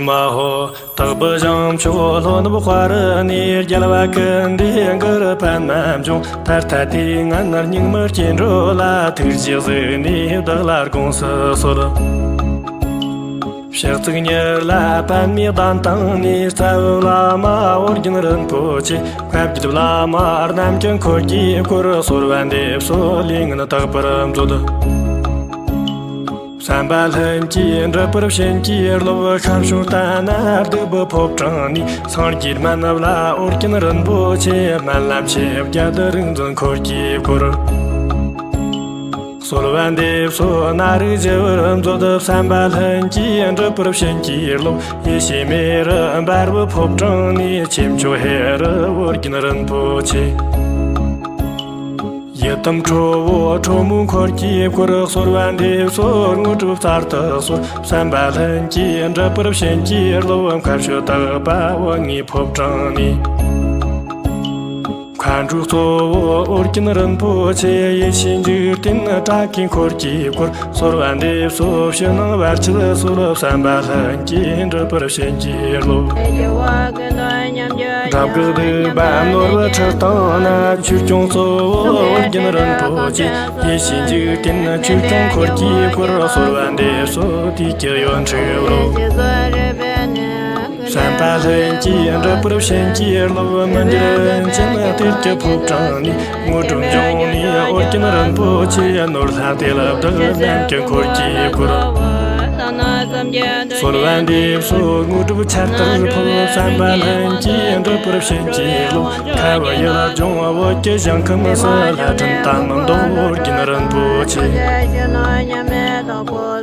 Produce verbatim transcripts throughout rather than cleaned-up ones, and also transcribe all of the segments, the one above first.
མ་ཧོ། དག་པའི་བྱང་ཕྱོགས་ལྷོ་ནུབ་དཔའ་རི་ནས། རྒྱལ་བ་ཀུན་འདུས་གུ་རུ་པདྨ་འབྱུང་། ད་ལྟ་དུས་ངན་སྙིགས་མའི་སྐྱེ་འགྲོ་ལ། ཐུགས་རྗེས་གཟིགས་ནས་བདག་ལ་དགོངས་སུ་གསོལ། ཕྱག་འཚལ་ཉིད་ལ་པདྨའི་གདན་སྟེང་ནས། རྩ་བའི་བླ་མ་ཨོ་རྒྱན་རིན་པོ་ཆེ། བཀའ་བརྒྱུད་བླ་མ་རྣམས་ཀྱི་འཁོར་གྱིས་བསྐོར། གསོལ་བ་འདེབས་སོ་ལས་ངན་དག་པར་མཛོད། བསམ་པ་ལྷུན་གྱིས་འགྲུབ་པར་བྱིན་གྱིས་རློབས། ཤར་ཕྱོགས་ལྟ་ན་སྡིག་པའི་ཕོ་བྲང་ནས། སངས་རྒྱས་སྨན་བླ་ཨོ་རྒྱན་རིན་པོ་ཆེ། སྨན་བླ་མཆེད་བརྒྱད་རིག་འཛིན་འཁོར་གྱིས་བསྐོར། གསོལ་བ་འདེབས་སོ་ནཱ་རོ་ཞི་བར་མཛོད། བསམ་པ་ལྷུན་གྱིས་འགྲུབ་པར་བྱིན་གྱིས་རློབས། ཡེ་ཤེས་མེ་རུ་འབར་བའི་ཕོ་བྲང་ནས། ཆེམ་ཆོས་ཧེ་རུ་ཨོ་རྒྱན་རིན་པོ་ཆེ། ཡི་དམ་ཁྲོ་བོ་ཁྲོ་མོའི་འཁོར་གྱིས་བསྐོར། གསོལ་བ་འདེབས་སོ་དངོས་གྲུབ་སྩལ་དུ་གསོལ། བསམ་པ་ལྷུན་གྱིས་འགྲུབ་པར་བྱིན་གྱིས་རློབས། མཁའ་སྤྱོད་དག་པ་འོད་ལྔའི་ཕོ་བྲང་ནས། མཁའ་འགྲོའི་གཙོ་བོ་ཨོ་རྒྱན་རིན་པོ་ཆེ། ཡེ་ཤེས་འཇིག་རྟེན་སྒྲ་སྐད་འཁོར་གྱིས་བསྐོར། གསོལ་བ་འདེབས་སོ་ཕྱི་ནང་བར་ཆད་སོལ། བསམ་པ་ལྷུན་གྱིས་འགྲུབ་པར་བྱིན་གྱིས་རློབས། དགྲ་བགེགས་སྡིག་པ་ནོར་བུ་ཁྲི་སྟེང་ན། ཆོས་སྐྱོང་གཙོ་བོ་ཨོ་རྒྱན་རིན་པོ་ཆེ། ཡེ་ཤེས་འཇིག་རྟེན་ཆོས་སྐྱོང་འཁོར་གྱིས་བསྐོར། གསོལ་བ་འདེབས་སོ་དུས་ཀྱི་ཡོན་ཧྲི་རློབས། བསམ་པ་ལྷུན་གྱིས་འགྲུབ་པར་བྱིན་གྱིས་རློབས། མི་འགྱུར་རིན་ཆེན་གཏེར་གྱི་ཕོ་བྲང་ནས། དངོས་གྲུབ་འབྱུང་གནས་ཨོ་རྒྱན་རིན་པོ་ཆེ། ནོར་ལྷ་དེ་ལ་བདག་རྣམས་ཀྱི་འཁོར་གྱིས་བསྐོར། གསོལ་བ་འདེབས་སོ་དངོས་གྲུབ་ཆར་ལྟར་འཕེལ། བསམ་པ་ལྷུན་གྱིས་འགྲུབ་པར་བྱིན་གྱིས་རློབས། ཁ་བ་ཡིད་ལྗོངས་བོད་ཀྱི་ཞིང་ཁམས་སུ། ལྷ་ཕྲན་དང་མདོ་ཨོ་རྒྱན་རིན་པོ་ཆེ།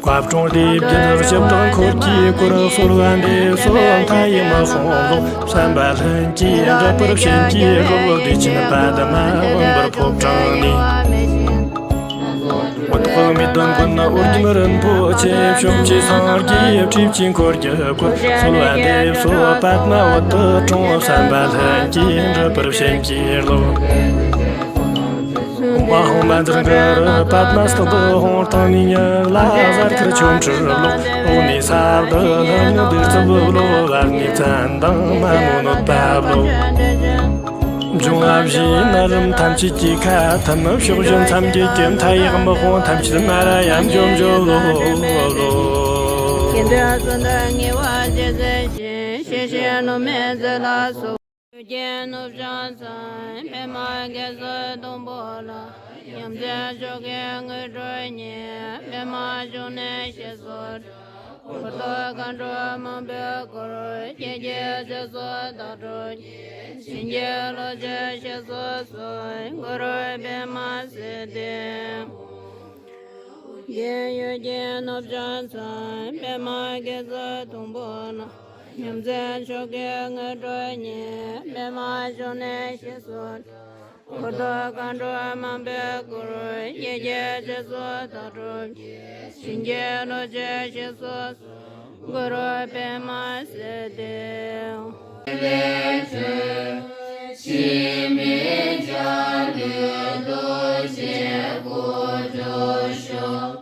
བཀའ་དྲུང་སྡེ་བརྒྱད་སྤྱི་དང་འཁོར་གྱིས་བསྐོར། གསོལ་བ་འདེབས་སོ་མཐའ་ཡས་མི་དཔུང་ཀློང་། བསམ་པ་ལྷུན་གྱིས་འགྲུབ་པར་བྱིན་གྱིས་རློབས། བདེ་ཆེན་པདྨ་འོད་འབར་ཕོ་བྲང་ནས། འོད་དཔག་མེད་དུ་འཁོར་ཨོ་རྒྱན་རིན་པོ་ཆེ། བཅོམ་ལྡན་སངས་རྒྱས་སྤྲུལ་པའི་འཁོར་གྱིས་བསྐོར། གསོལ་བ་འདེབས་སོ་པདྨ་འོད་དུ་འཁྲུངས། བསམ་པ་ལྷུན་གྱིས་འགྲུབ་པར་བྱིན་གྱིས་རློབས། ཧཱུྃ་ཧཱུྃ་མཉྫུར་གུ་རུ་པདྨ་སྟག་ཏུ་ཧཱུྃ། ཐང་ནས་ཉི་ཟླ་གཟའ་སྐར་ཆོ་འཕྲུལ་ལོ། འོག་ནས་ས་བདུད་ཀླུ་གཉན་བདུད་རྩི་བུ་ལོ། བར་ནས་ཙན་དན་མ་མོ་གནོད་པ་བློ། འབྱུང་བ་བཞིའི་ནད་རིམས་ཐམས་ཅད་ཀྱི་ཁ་ཐུམ། ཕྱོགས་བཞི་མཚམས་བརྒྱད་ཀྱི་མཐའ་ཡས་མི་དཔུང་ཐམས་ཅད་མར་ཡང་འཇོམས་འཇོམས་ལོ་ལོ། ཀྱེ་འདི་གསོན་དུ་ངེས་པ་ཇི་སྲིད་ཞི། ཞི་ཞིང་གནོད་མེད་ཚུལ་ལ་སོགས། ཀྱི་ནུབ་བྱང་མཚམས་པདྨ་རྒྱ་མཚོའི་སྡོང་པོ་ལ། ཉམས་ཅན་མཆོག་གི་དངོས་གྲུབ་བརྙེས། པདྨ་འབྱུང་གནས་ཞེས་སུ། འཁོར་དང་མཁའ་འགྲོ་མང་པོས་བསྐོར། ཀྱེ་ཀྱེ་ཞེས་སོགས་བདག་སྒྲུབ་ཀྱིས། བྱིན་གྱིས་རློབ་ཅིག་ཞེས་སོགས་གསོལ། གུ་རུ་པདྨ་སིདྡྷི། ཀྱེ་ཡུལ་གྱི་ནུབ་བྱང་མཚམས། པདྨ་རྒྱ་མཚོའི་སྡོང་པོ་ལ། ཉམས་ཅན་མཆོག་གི་དངོས་གྲུབ་བརྙེས། པདྨ་འབྱུང་གནས་ཞེས་སུ། འཁོར་དང་མཁའ་འགྲོ་མང་པོས་བསྐོར། ཀྱེ་ཀྱེ་ཞེས་སོགས་བདག་སྒྲུབ་ཀྱིས། བྱིན་གྱིས་རློབ་ཅིག་ཞེས་སོགས་གསོལ། གུ་རུ་པདྨ་སིདྡྷི། འཆི་མེད་འཇའ་ལུས་རྡོ་རྗེ་སྐུ་འགྲུབ་ཤོག།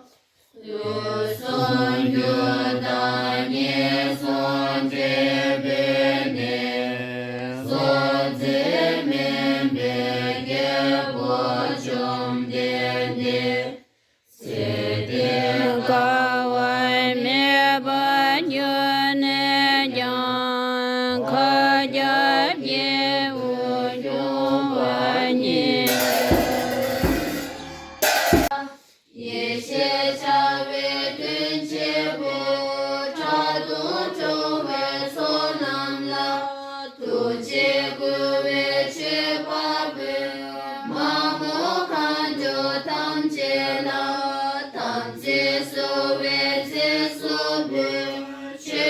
དུས་གསུམ་རྒྱུ་དང་ཉེས་གསུམ་འདྲེས་པའི་གནས། སྲོག་འཛིན་མུན་པའི་རྒྱལ་པོ་བཅོམ་ལྡན་འདས། ཚེ་འདིར་དཀའ་བ་མེད་པར་གྱུར་ནས་ཀྱང་། མཁའ་ཁྱབ་སྐྱེ་བོའི་སྐྱོབ་པ་ཉིད། ཡེ་ཤེས་འཆར་བའི་མདུན་བསྐྱེད་པོ། ཁྲག་འཐུང་འཁྲུགས་པའི་ཚོགས་རྣམས་ལ། ཐུགས་རྗེས་བསྐུལ་བའི་མཆོད་པ་འབུལ། མ་མོ་མཁའ་འགྲོ་ཐམས་ཅད་ལ། དམ་ཚིག་གསོ་བའི་རྗེས་སུ་འབུལ། ཆོས་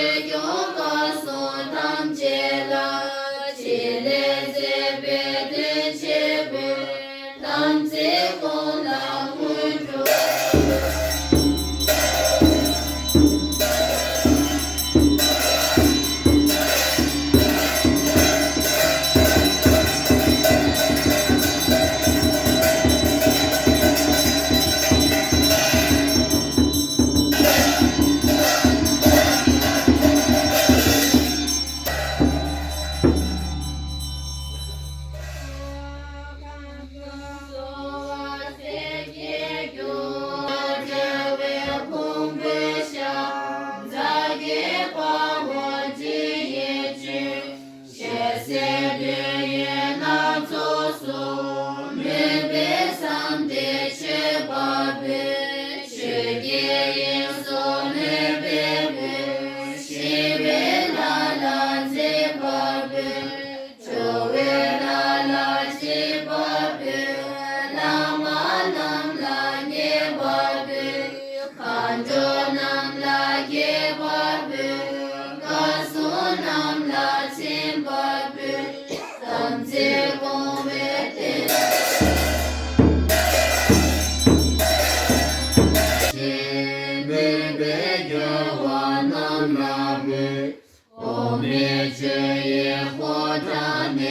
རྒྱལ་བ་རྣམས་ལ་འབུལ། འོ་མའི་ཆུ་ཡི་ཕོ་བྲང་ནས།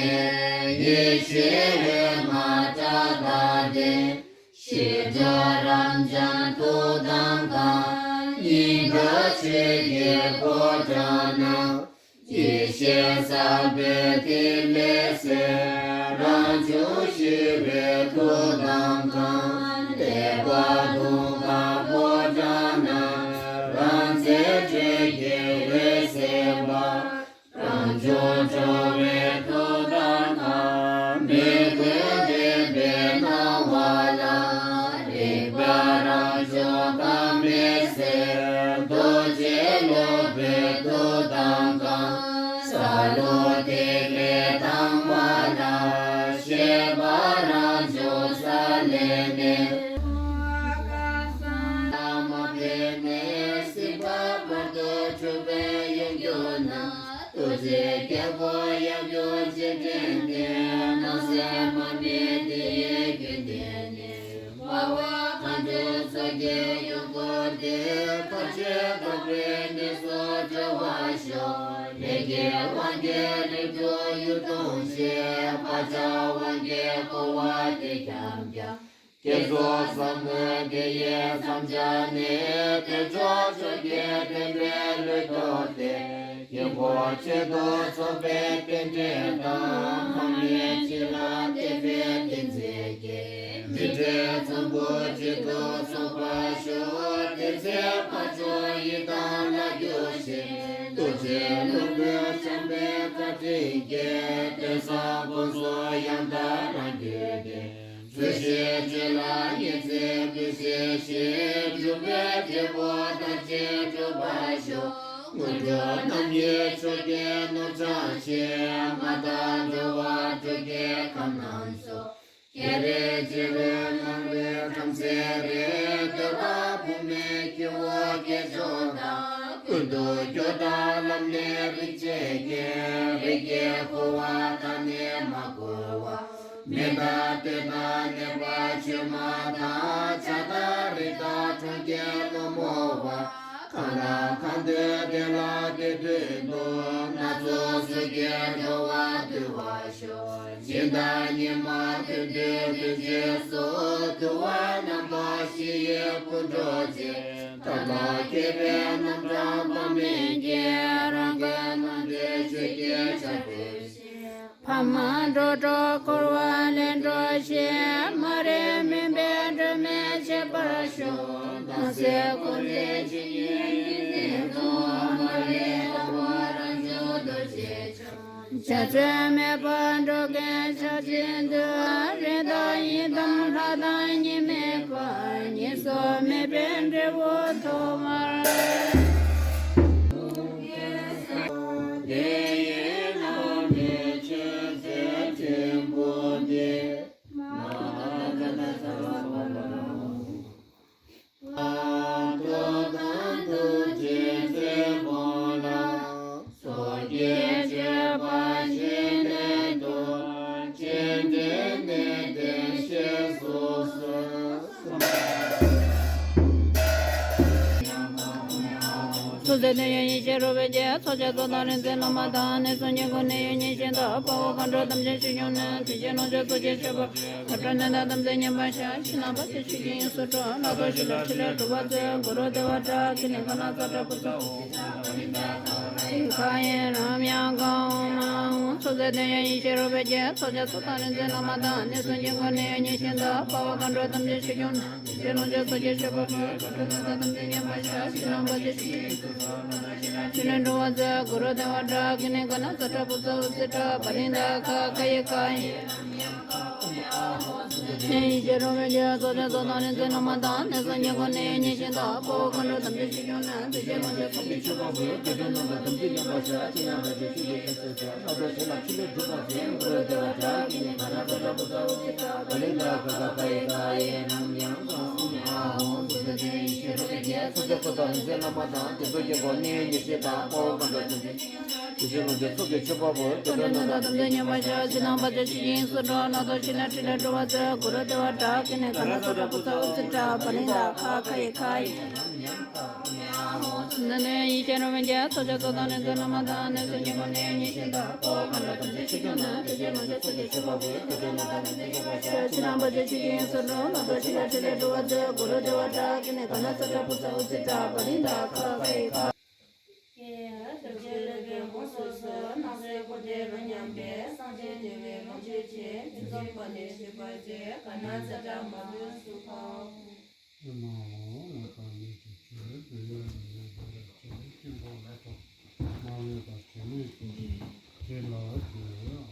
ཡེ་ཤེས་འོད་ལྔ་ཕྲ་རགས་ལྡན། ཞི་ཁྲོ་རབ་འབྱམས་ཐུགས་དམ་བསྐང་། སྙིང་ག་ཆོས་ཀྱི་ཕོ་བྲང་ན། ཡེ་ཤེས་ཟབ་པའི་ཐིག་ལེ་གསལ། རང་བྱུང་ཞི་བའི་ཐུགས་དམ་བསྐང་། བདེ་བ་དུང་དཀར་ཕོ་བྲང་ན། རང་རྩལ་སྤྲོས་བྲལ་འོད་གསལ་བ། རང་བྱུང་ཁྲོ་བོའི་ཐུགས་དམ་བསྐང་། མོས་གུས་ལྡན་པའི་སྣང་བ་ལ། རིག་པ་རང་བྱུང་ཐ་མལ་གསལ། རྡོ་རྗེ་སློབ་དཔོན་ཐུགས་དམ་བསྐང་། སཱ་ལུ་ཏི་ལའི་དྭངས་མ་ལ། ཤེས་པ་རང་བྱུང་ས་ལེ་ནས། ལ་མ་ཕེབས་ནས་གཟིགས་པ་བར་དུ་གྲུབ་པའི་ཡུམ་གྱུར་ན། ཐུགས་རྗེའི་རྒྱལ་པོ་ཡབ་ཡུམ་རྗེས་དྲན་ནས། སྣང་གསལ་མར་མེ་དེ་ཡི་རྒྱུད་འདི་ནས། འཕགས་པ་མཁའ་འགྲོ་ཚོགས་ཀྱིས་ཡུམ་བསྐོར་ཏེ། མཁའ་སྤྱོད་དག་པའི་གནས་སུ་གྲོལ་བར་ཤོག་ལས་ཀྱི་དབང་གིས་རིགས་དྲུག་ཡུལ་སྟོང་བྱེད། བག་ཆགས་དབང་གིས་འཁོར་བ་འདི་འཁྱམས་ཀྱང་། བསྐྱེད་རྫོགས་ཟབ་མོ་དེ་ཡི་མཚམས་སྦྱར་ནས། དལ་འབྱོར་ཕྱོགས་ཀྱི་དམ་པའི་བློས་བཟློག་སྟེ། དཀྱིལ་འཁོར་ཆོས་སྡུད་ཚོགས་པའི་རྟེན་འབྲེལ་དང་། ཕ་མའི་བྱིན་རླབས་བསྟན་པའི་ཏིང་འཛིན་གྱིས། མི་འབྲལ་ཚོམ་བུ་གཅིག་ཏུ་ཚོགས་པར་ཤོག་དེ་ཚེ་འཕགས་མཆོག་ཡི་དམ་ལ་བསྒྱུར་ཞིང་། ཐུགས་རྗེའི་ནོར་བུས་བྱམས་པའི་བཀའ་དྲིན་གྱིས། དོན་བཟང་ཀུན་སོགས་ཡང་དག་རང་རྒྱུད་དེ། ཚུལ་བཞིན་སྤྱོད་ལ་ཉེར་འཚེ་ཕོད་བྱས་ཤིང་། སྒྲུབ་པའི་འབྲས་བུ་མཐར་ཕྱིན་འགྲུབ་པར་ཤོག་དངོས་གྲུབ་རྣམ་གཉིས་མཆོག་གི་ནོར་བགྲང་ཞིང་། མ་དག་འགྲོ་བ་དྲུག་གི་ཁམས་རྣམས་སུ། སྐྱེ་རེ་བྱེ་རུ་ལང་བའི་ཁམས་ཚེ་རིང་། འདོད་པ་ཕུང་མེད་ཁྱེའུ་སྐྱེས་མཆོག་དང་། ཀུན་ཏུ་སྐྱོ་དང་ལམ་ནས་རིག་བྱེད་ཀྱི། རིགས་ཀྱི་འཁོར་བ་མཐའ་ནས་མ་གོལ་བར། མེ་དང་རྡུལ་དང་ནད་པ་ཆོས་མ་དང་། བྱ་དང་རི་དང་གྲོང་ཁྱེར་ལོ་མོ་བ། གང་ལ་གང་འདུལ་བདེ་ལ་བདེ་འདུལ་དུ། སྣ་ཚོགས་གཟུགས་ཀྱི་འགྲོ་བ་འདུལ་བར་ཤོག་སྦྱིན་བདག་ཉི་མ་དོན་དུ་དོན་བྱེད་སོགས། འདུལ་བ་རྣམ་དག་བཞི་ཡི་སྐུ་འཕྲོག་བྱེད། ཐབས་ལ་མཁས་པའི་རྣམ་གྲངས་དཔག་མེད་ཀྱིས། རང་གི་རྣམ་འདྲེན་ཆོས་ཀྱི་ཆར་འབེབས་ཤིང་། ཕ་མ་འགྲོ་གྲོགས་འཁོར་བ་ལས་སྒྲོལ་ཞིང་། མ་རིག་མུན་པའི་སྒྲོན་མེ་འབྱེད་པར་ཤོག་སྣང་སྲིད་འཁོར་འདས་ཇི་སྙེད་ཡོད་དོ། མ་ལུས་ལྷ་མོ་རང་བྱུང་རྡོ་རྗེ་འཆང་། འཆད་རྩོད་མེད་པར་འགྲོ་མགོན་ཕྱག་ཆེན་དུ། རེ་དོགས་ཡི་དམ་ལྷ་དང་གཉིས་མེད་པར། གཉིས་སུ་མེད་པའི་འབྲས་བུ་ཐོབ་པར། དེ་ཡི་ལྷ་མོའི་མཆོད་རྫས་ཕྲེང་བུ་འདི། མ་ཧཱ་ག་ན་ས་བ་བ་ལ། ཚོགས་རྫས་དོན་ཡོད་ཡེ་ཤེས་རོལ་པའི་རྒྱན། ཚོགས་བཅས་ཚོགས་དང་རིག་འཛིན་བླ་མ་དང་། གནས་གསུམ་དཀྱིལ་འཁོར་གནས་ཡུལ་ཉིད་བཞིན་དུ། དཔའ་བོ་མཁའ་འགྲོ་ཐམས་ཅད་ཞི་ཁྱོང་ནས། དེ་བཞིན་ཀློང་ཆེན་ཚོགས་ཀྱི་མཆོད་པ། མཁའ་འགྲོ་རྣམས་དང་ཐམས་ཅད་མཉམ་པར་བཞག་ཕྱི་ནང་བར་ཆད་ཞི་སྟེ་དབྱིངས་སུ་སྒྲོལ། ལྷ་ཚོགས་ཞི་ལ་ཕྲིན་ལས་སྒྲུབ་པར་མཛད། གུ་རུ་ཏེ་བ་ཏྲ་གི་ནི་ག་ན་ས་ཏྲ་བུ་ཚ་ཁ་ཡེ་རམ་ཡང་གང་མ་འོང་། ཚོགས་རྫས་དོན་ཡོད་ཡེ་ཤེས་རོལ་པའི་རྒྱན། ཚོགས་བཅས་ཚོགས་དང་རིག་འཛིན་བླ་མ་དང་། གནས་གསུམ་དཀྱིལ་འཁོར་གནས་ཡུལ་ཉིད་བཞིན་དུ། དཔའ་བོ་མཁའ་འགྲོ་ཐམས་ཅད་ཞི་ཁྱོང་ནས། དེ་ཀློང་ཆེན་ཚོགས་ཀྱི་མཆོད་པ། མཁའ་འགྲོ་རྣམས་དང་ཐམས་ཅད་མཉམ་པར་བཞག་ཕྱི་ནང་བར་ཆད་ཞི་སྟེ་དབྱིངས་སུ་སྒྲོལ། ཕྲིན་ལས་སྒྲུབ་པར་མཛད། གུ་རུ་ཏེ་བ་ཏྲ་གི་ནི་ག་ན་ས་ཏྲ་བུ་ཚ་འུ་ཙི་ཏྲ་བ་ལི་ད་ག་ག་ཡེ་ག་ཡེ། ཡེ་ཤེས་རོལ་པའི་རྒྱན། ཚོགས་བཅས་ཚོགས་དང་རིག་འཛིན་བླ་མ་དང་། གནས་གསུམ་དཀྱིལ་འཁོར་གནས་ཡུལ་ཉིད་བཞིན་དུ། དཔའ་བོ་མཁའ་འགྲོ་ཐམས་ཅད་ཞི་ཁྱོང་ནས། དེ་བཞིན་ཀློང་ཆེན་ཚོགས་ཀྱི་མཆོད་པ་འབུལ། དེ་འཕྲོ་རྣམ་པ་ཐམས་ཅད་མཉམ་པར་བཞག་ཕྱི་ནང་བར་ཆད་ཞི་སྟེ་དབྱིངས་སུ་སྒྲོལ། ལྷ་ཚོགས་ཞི་ལ་ཕྲིན་ལས་སྒྲུབ་པར་མཛད། གུ་རུ་ཏེ་བ་ཏྲ་གི་ནི་ག་ན་ས་ཏྲ་བུ་ཚ་འུ་ཙི་ཏྲ་བ་ལི་ད་ག་ག་ག་ཡེ་ག་ཡེ་རམ་ཡང་གང་མ་འོང་། ཚོགས་རྫས་དོན་ཡོད་ཡེ་ཤེས་རོལ་པའི་རྒྱན། ཚོགས་བཅས་ཚོགས་དང་རིག་འཛིན་བླ་མ་དང་། གནས་གསུམ་དཀྱིལ་འཁོར་གནས་ཡུལ་ཉིད་བཞིན་དུ། དཔའ་བོ་མཁའ་འགྲོ་ཐམས་ཅད་དེ་བཞིན་ཀློང་ཆེན་ཚོགས་ཀྱི་མཆོད་པ་འབུལ། དེ་འཕྲོ་རྣམ་དག་ཐམས་ཅད་མཉམ་པར་བཞག་ཕྱི་ནང་བར་ཆད་ཞི་སྟེ་དབྱིངས་སུ་སྒྲོལ། ལྷ་ཚོགས་ཞི་ལ་ཕྲིན་ལས་སྒྲུབ་པར་མཛད། གུ་རུ་ཏེ་བ་ཏྲ་གི་ནི་ག་ན་ས་ཏྲ་བུ་ཚ་འུ་ཙི་ཏྲ་བ་ལི་ད་ག་ག་ཡེ་ག་ཡེ། ནི་ནི་ཡིད་བཞིན་རུ་མི་འཇལ་ཚོགས་ཆེན་ཚོགས་དང་ནི་འཛིན་རུ་མ་དང་ནི་སེམས་ཀྱི་མུན་ནི་ཉི་ཤིང་དང་པོ་མ་ལ་དམ་ཚིག་ཆོས་སྐྱོང་ན་དེ་རྗེས་མ་ཆོས་ཚོགས་ཀྱི་ཆོས་པ་བུའི་དེ་དོན་ནི་དང་ནི་དེ་རྗེས་པ་ཤ་ཕྱི་ནང་པ་ཆོས་ཆོས་ཀྱི་ཡིན་སོ་འགྲོ་ལ་དོ་ཤི་ལ་ཁྲི་ལས་འགྲོ་བ་མཛོད་གུ་རུ་དེ་བ་དྲག་གི་ནི་ག་ན་ས་དྲག་བུ་ས་འུ་ཚི་དྲག་པ་རིན་དྲག་ཁ་ཁའི་ཁ། ཀྱེ། ཐུགས་རྗེ་ལེགས་པའི་དབང་སོ་སོ་སྣང་སྲིད་འཁོར་འདས་རོ་མཉམ་པའི་སངས་རྒྱས་བདེ་བའི་ལོངས་སྤྱོད་ཆེ་ཐུན་འཛོམས་པ་ནས་ཞིག་པར་བྱེད་ག་ན་ས་དྲག་མ་ལུས་སུ་ཁོ། ཨེ་མ་ཧོ། ལ་དྭགས་མི་གི་ཆོས་བོད་ཡུལ་མི་ཡུལ་བོད་ལ་ཆེ་སྐྱེ་འགོག་ལ་ཐོག་མ་ལུས་པ་དྲི་མེད་ཀྱི་དེ་ལ་དེ་ཨ།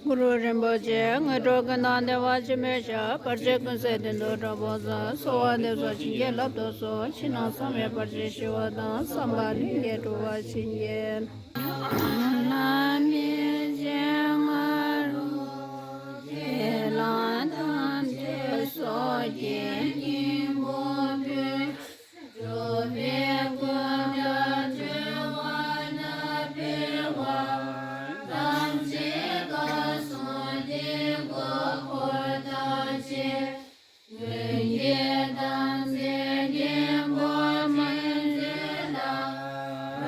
གུ་རུ་རིན་པོ་ཆེ་དངོས་གྲུབ་ཀུན་བདག་བདེ་བ་ཆེན་པོའི་ཞབས། བར་ཆད་ཀུན་སེལ་དོན་དུ་གྲོགས་པོ་ཟེར། གསོལ་བ་འདེབས་སོ་བྱིན་གྱིས་བརླབ་ཏུ་གསོལ། ཕྱི་ནང་གསང་བའི་བར་ཆད་ཞི་བ་དང་། བསམ་པ་ལྷུན་གྱིས་གྲུབ་པར་བྱིན་གྱིས། ལྷ་མི་ཆེན་ང་རོ་ཁས་བླངས་ཐམས་ཅད་སོགས་ཀྱི་སྙིང་པོ་ཕུལ། འགྲོ་བའི་ཀུན་དགའ་སྤྲོ་བ་དང་འཕེལ་བ་ཐམས་ཅད་སྐལ་བཟང་དེ་ཀོ་འཁོར་དང་བཅས། ཀུན་གྱི་དམ་ཚིག་སྙིང་པོ་མི་འཛད་ལ།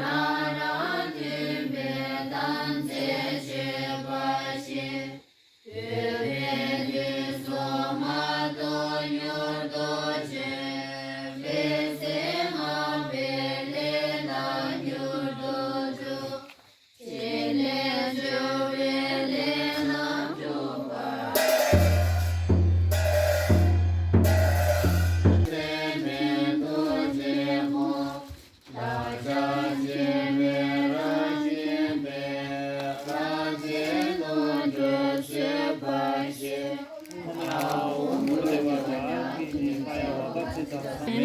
རང་རང་མཐུན་པའི་དམ་ཚིག་སྤྱོད་པར་བྱེད། འདོད་པའི་དུས་སུ་མ་ཐོགས་མྱུར་དུ་བྱོན། འཕེལ་ཟད་སྔགས་པའི་ལས་རྣམས་མྱུར་དུ་གྲུབ། ཕྲིན་ལས་འབྱོར་བའི་ལས་རྣམས་འགྲུབ་པར། ཚད་མེད་ཐུགས་རྗེ་སྐུ། བདག་ཅག་སྐྱེ་བོའི་རང་བཞིན་པས། ལྷ་རྫས་ལོངས་སྤྱོད་གསོལ་བར་བཞེས།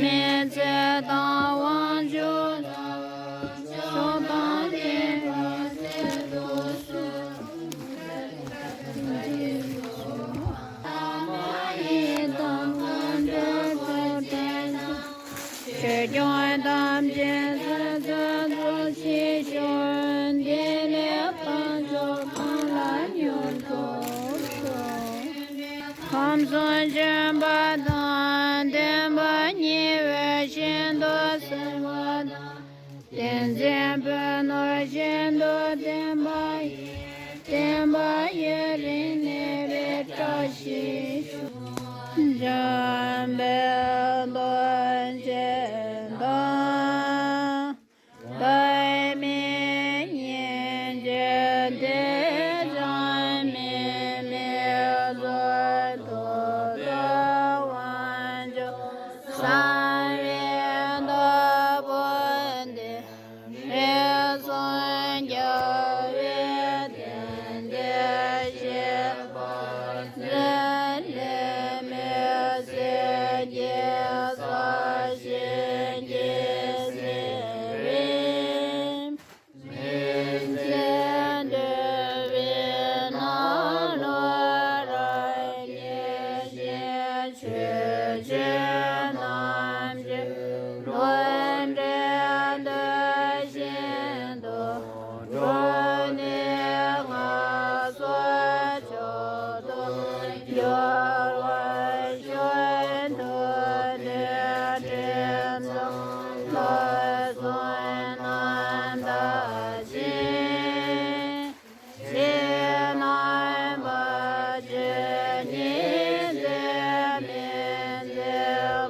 མི་ཚེ་དང་དབང་ཕྱུག་དང་། མཆོག་དང་ལྡན་པ་མཛད་དུ་གསོལ། ཨ་མ་ཡི་དམ་མཁའ་འགྲོ་ཚོགས་དྲན་ན། ཆོས་སྐྱོང་ཐམས་ཅད་ཚོགས་རྫོགས་ཕྱིར་བཞུགས། དེ་ནས་དཔལ་མཆོག་གང་ལ་མྱུར་དུ་སོགས། ཁམས་གསུམ་འཇོམས་པ་དང་། བསྟན་པ་ཉེ་བའི་ཤིན་ཏུ་གསལ་བ་དང་། བསྟན་འཛིན་པོས་ནོར་ཤིན་ཏུ་བསྟན་པ་ཡི། བསྟན་པ་ཡུན་རིང་གནས་པའི་བཀྲ་ཤིས་ཤོག། འཇམ་དཔལ་རྡོ་རྗེ་དང་། པདྨའི་སྙིང་རྗེ་དེས་ཀྱང་མི་མི་བཟོད་དོ། དབང་ཕྱུག་གསང་བའི་བདག་པོ་འདི། དྲིན་གསུམ་རྒྱལ་བའི་དོན་དེ་བཤད་པར་མཛད། ལས་མེད་སྲིད་ཀྱི་ས་གཞི་གྱི་གསེར་རི། མི་ཚེ་འདུལ་བའི་ནང་ལོགས་རང་གི་ཞིང་ཆོས་སྤྱོད་རྣམས་ཀྱི་ལུང་འདྲེན་དུ་བཞིན་དུ་འགྲོ་ནས་སྔར་སོགས་མཆོག་ཏུ་འགྱུར་བར་ཤོག། མཐུ་ནུས་དྲིན་ཚོགས་ལ་གསུམ་རྣམ་དག་ཅིང་། ཕྱི་ནང་པ་ཆོས་ཉིད་ཟད་མི་འཛད་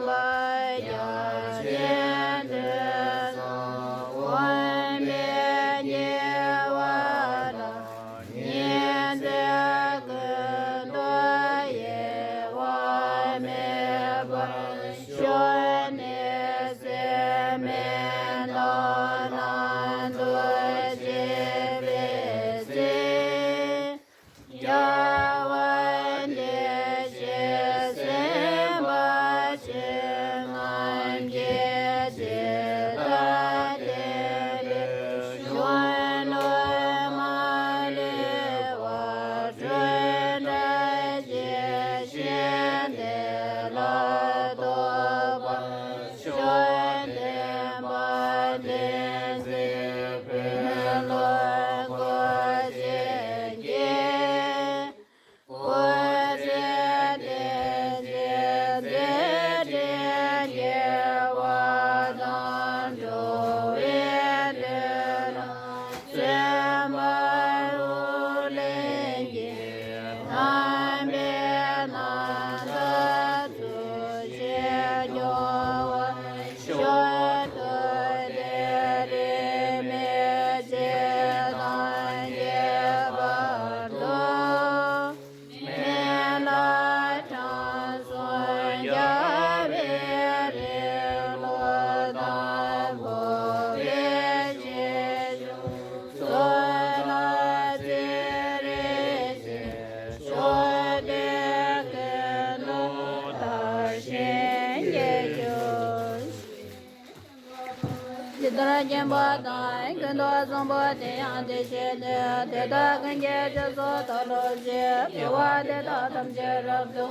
ལྟར་མཁྱེན་པ་དང་། ཀུན་ཏུ་བཟང་པོ་དེ་ཡང་དེ་བཞིན་ཏེ། དེ་དག་ཀུན་གྱི་རྗེས་སུ་བདག་སློབ་ཅིང་། དགེ་བ་འདི་དག་ཐམས་ཅད་རབ་ཏུ་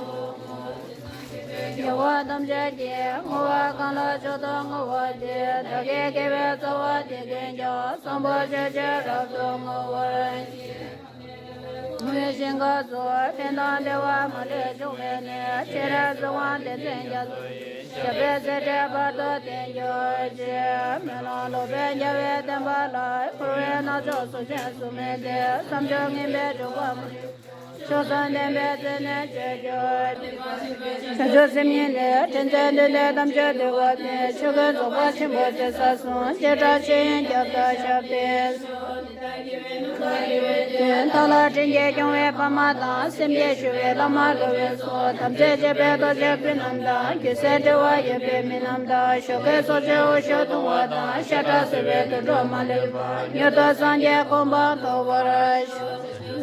དགེ་བ་ཐམས་ཅད་ཀྱི་བསྔོ་བ་གང་ལ་མཆོག་ཏུ་བསྔོ་བ་དེས། བདག་གི་དགེ་བའི་རྩ་བ་དེ་ཀུན་ཀྱང་། བཟང་པོ་སྤྱོད་ཕྱིར་རབ་ཏུ་བསྔོ་བར་བསྔོ་བའི་ཞིང་ཁམས་སུ། ཕན་དང་བདེ་བ་མ་ལུས་འབྱུང་བའི་གནས། སྤྱན་རས་གཟིགས་དབང་ལྡན་མཚན་རྒྱ་མཚོ་ཡི། ཞབས་པད་སྲིད་མཐའི་བར་དུ་བརྟན་གྱུར་ཅིག་སྨོན་ལམ་ལོག་པའི་རྒྱལ་བའི་བསྟན་པ་ལ། འཁོར་བའི་རྣམ་ཅོག་སུ་འབྱིན་སུ་མི་འཛིན། བསམ་བརྗོད་ངན་པའི་འཇུག་པ་མ་ལུས། མཆོག་གསུམ་ལྡན་པའི་སྤྱན་ནས་མཆོད་གྱུར་ཅིག་བྱང་ཆུབ་སེམས་ཉིད་ལས། འདྲེན་མཛད་འདུལ་བའི་དམ་ཆོས་འདུལ་བ་སྟེ། ཆོས་ཀུན་རྫོགས་པ་ཆེན་པོ་ཞེས་བྱ་གསུངས། བྱེ་བྲག་ཕྱི་ཡི་རྒྱབ་ཏུ་ཞབས་བརྟན། དག་ལ་སྤྲིན་གྱིས་སྐྱོང་བའི་འཕགས་མ་དང་། སེམས་བསྐྱེད་ཞུ་བའི་བླ་མ་སློབ་དཔོན་སོགས། དམ་ཚིག་བཅས་པའི་རྡོ་རྗེ་སྤུན་རྣམས་དང་། རྒྱུད་སྲས་འབྲེལ་བ་ཡོད་པའི་མི་རྣམས་དང་། ཞོགས་ཀའི་ཚོགས་མཆོད་འོད་ཞུ་གཏོང་བ་དང་། ཤ་ཁྲག་གསོད་པའི་དུད་འགྲོ་མ་ལུས་པ། མྱུར་དུ་སངས་རྒྱས་གོ་འཕང་ཐོབ་པར་ཤོག་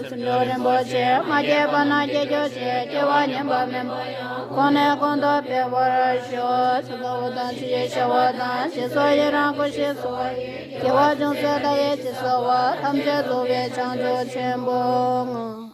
སེམས་མཆོག་རིན་པོ་ཆེ་མ་སྐྱེས་པ་རྣམས་སྐྱེ་གྱུར་ཅིག་སྐྱེ་བ་ངན་པ་མིན་པ་ཡང་། གོང་ནས་གོང་དུ་འཕེལ་བར་ཤོག་ཆུ་ཁ་འོ་དང་ཆུ་ཡི་ཤ་བ་དང་། ཞེས་སོགས་ཡི་རང་བཀོད་ཤིང་གསོ་བ་ཡི། དགེ་བ་ཅུང་ཟད་བདག་གིས་ཅི་བསགས་པ། ཐམས་ཅད་རྫོགས་པའི་བྱང་ཆུབ་ཆེན་པོ་ངང་